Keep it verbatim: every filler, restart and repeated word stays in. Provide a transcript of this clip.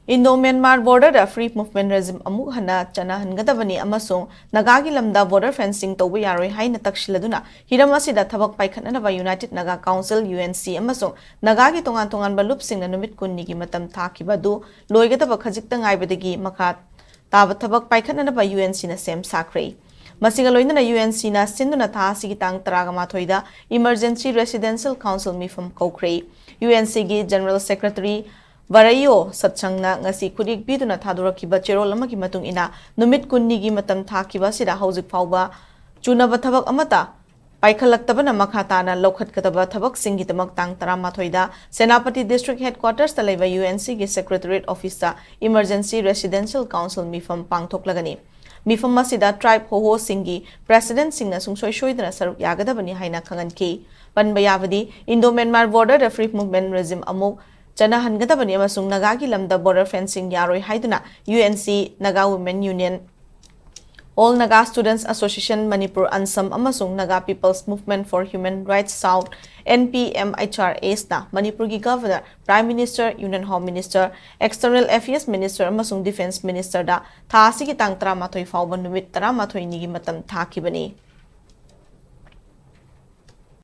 Indo-Myanmar border-ꯗ free movement regime ꯑꯃꯨꯛ ꯍꯟꯅ ꯆꯠꯅꯍꯟꯒꯗꯕꯅꯤ ꯑꯃꯁꯨꯡ ꯅꯥꯒꯥꯒꯤ ꯂꯝꯗ border fencing ꯇꯧꯕ ꯌꯥꯔꯣꯏ ꯍꯥꯏꯅ ꯇꯛꯁꯤꯜꯂꯗꯨꯅ ꯍꯤꯔꯝ ꯑꯁꯤꯗ ꯊꯕꯛ ꯄꯥꯏꯈꯠꯅꯅꯕ United Naga Council, U N C, ꯑꯃꯁꯨꯡ ꯅꯥꯒꯥꯒꯤ ꯇꯣꯉꯥꯟ ꯇꯣꯉꯥꯟꯕ ꯂꯨꯞꯁꯤꯡꯅ ꯅꯨꯃꯤꯠ ꯀꯨꯟꯅꯤꯒꯤ ꯃꯇꯝ ꯊꯥꯈꯤꯕ ꯑꯗꯨ ꯂꯣꯏꯒꯗꯕ ꯈꯖꯤꯛꯇ ꯉꯥꯏꯕꯗꯒꯤ ꯃꯈꯥ ꯇꯥꯕ ꯊꯕꯛ ꯄꯥꯏꯈꯠꯅꯅꯕ U N C-ꯅ ꯁꯦꯝ ꯁꯥꯈ꯭ꯔꯦ꯫ ꯃꯁꯤꯒ ꯂꯣꯏꯅꯅ U N C-ꯅ ꯁꯤꯟꯗꯨꯅ ꯊꯥ ꯑꯁꯤꯒꯤ ꯇꯥꯡ ꯇꯔꯥꯃꯥꯊꯣꯏꯗ Emergency Residential Council ꯃꯤꯐꯝ ꯀꯧꯈ꯭ꯔꯦ꯫ U N C-ꯒꯤ General Secretary ꯚꯥꯔꯥꯏꯌꯣ ꯁꯠꯁꯪꯅ ꯉꯁꯤ ꯈꯨꯠꯌꯦꯛ ꯄꯤꯗꯨꯅ ꯊꯥꯗꯣꯔꯛꯈꯤꯕ ꯆꯦꯔꯣꯜ ꯑꯃꯒꯤ ꯃꯇꯨꯡ ꯏꯟꯅ, ꯅꯨꯃꯤꯠ ꯀꯨꯟꯅꯤꯒꯤ ꯃꯇꯝ ꯊꯥꯈꯤꯕ ꯑꯁꯤꯗ ꯍꯧꯖꯤꯛ ꯐꯥꯎꯕ ꯆꯨꯅꯕ ꯊꯕꯛ ꯑꯃꯠꯇ ꯄꯥꯏꯈꯠꯂꯛꯇꯕꯅ ꯃꯈꯥ ꯇꯥꯅ ꯂꯧꯈꯠꯀꯗꯕ ꯊꯕꯛꯁꯤꯡꯒꯤꯗꯃꯛ ꯇꯥꯡ ꯇꯔꯥꯃꯥꯊꯣꯏꯗ ꯁꯦꯅꯥꯄꯇꯤ District Headquarters-ꯇ ꯂꯩꯕ U N C-ꯒꯤ Secretariat Office-ꯇ Emergency Residential Council ꯃꯤꯐꯝ ꯄꯥꯡꯊꯣꯛꯂꯒꯅꯤ꯫ ꯃꯤꯐꯝ ꯑꯁꯤꯗ tribe ꯍꯣꯍꯣꯁꯤꯡꯒꯤ president-ꯁꯤꯡꯅ ꯁꯨꯡꯁꯣꯏ ꯁꯣꯏꯗꯅ ꯁꯔꯨꯛ ꯌꯥꯒꯗꯕꯅꯤ ꯍꯥꯏꯅ ꯈꯪꯍꯟꯈꯤ꯫ ꯄꯟꯕ ꯌꯥꯕꯗꯤ, Indo-Myanmar border-ꯗ free movement regime ꯑꯃꯨꯛ ꯆꯠꯅꯍꯟꯒꯗꯕꯅꯤ ꯑꯃꯁꯨꯡ ꯅꯥꯒꯥꯒꯤ ꯂꯝꯗ border fencing ꯌꯥꯔꯣꯏ ꯍꯥꯏꯗꯨꯅ U N C, Naga Women Union, All Naga Students Association Manipur, ANSAM, ꯑꯃꯁꯨꯡ Naga People's Movement for Human Rights South, N P M H R S-ꯅ ꯃꯅꯤꯄꯨꯔꯒꯤ Governor, Prime Minister, Union Home Minister, External Affairs Minister ꯑꯃꯁꯨꯡ Defence Minister-ꯗ ꯊꯥ ꯑꯁꯤꯒꯤ ꯇꯥꯡ ꯇꯔꯥꯃꯥꯊꯣꯏ ꯐꯥꯎꯕ ꯅꯨꯃꯤꯠ ꯇꯔꯥꯃꯥꯊꯣꯏꯅꯤꯒꯤ ꯃꯇꯝ ꯊꯥꯈꯤꯕꯅꯤ꯫